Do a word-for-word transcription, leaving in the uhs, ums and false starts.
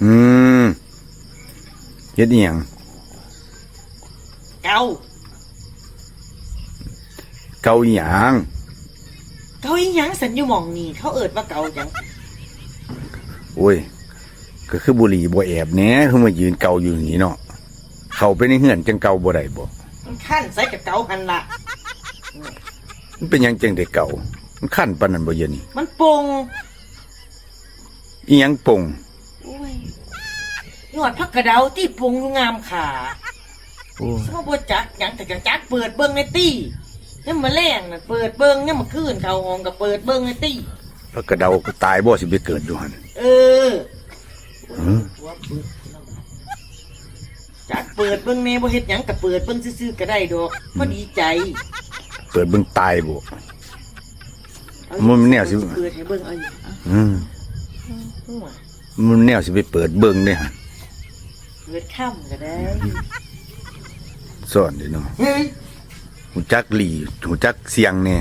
อืม เฮ็ดอีหยัง เกา เกาอีหยัง เกาอีหยังสันอยู่หม่องนี่ เขาเอิ้นว่าเกาหยัง โอ้ย ก็คือบ่หลีบ่แอบแหน่ คือมายืนเกาอยู่นี่เนาะ เข้าไปในเฮือนจั่งเกาบ่ได้บ่ มันคันใส่กับเกาหั่นล่ะ มันเป็นหยังจั่งได้เกา มันคันปานนั้นบ่เดี๋ยวนี้ มันป่ง อีหยังป่ง โอ้ย ยอดผักกะเดาตี้ป่งอยู่งามขา โอ้ย เฮาบ่จักหยังแต่ก็จักเปิดเบิ่งในตี้ ยามมื้อแลงน่ะเปิดเบิ่ง ยามมื้อคืนเข้าห้องก็เปิดเบิ่งในตี้ ผักกะเดาก็ตายบ่สิไปเกิดอยู่หั่น เออ หือ จักเปิดเบิ่งแหน่ บ่เฮ็ดหยังก็เปิดเบิ่งซื่อๆก็ได้ดอก พอดีใจ เปิดเบิ่งตายบ่ เอา มันแนวสิ เปิดให้เบิ่งเอาอยู่ อืม หัว มันแนวสิไปเปิดเบิ่งเด้หั่น เปิดค่ำก็ได้ ซ่อนเด้เนาะ เฮ้ย ฮู้จักหลี ฮู้จักเสี่ยงแหน่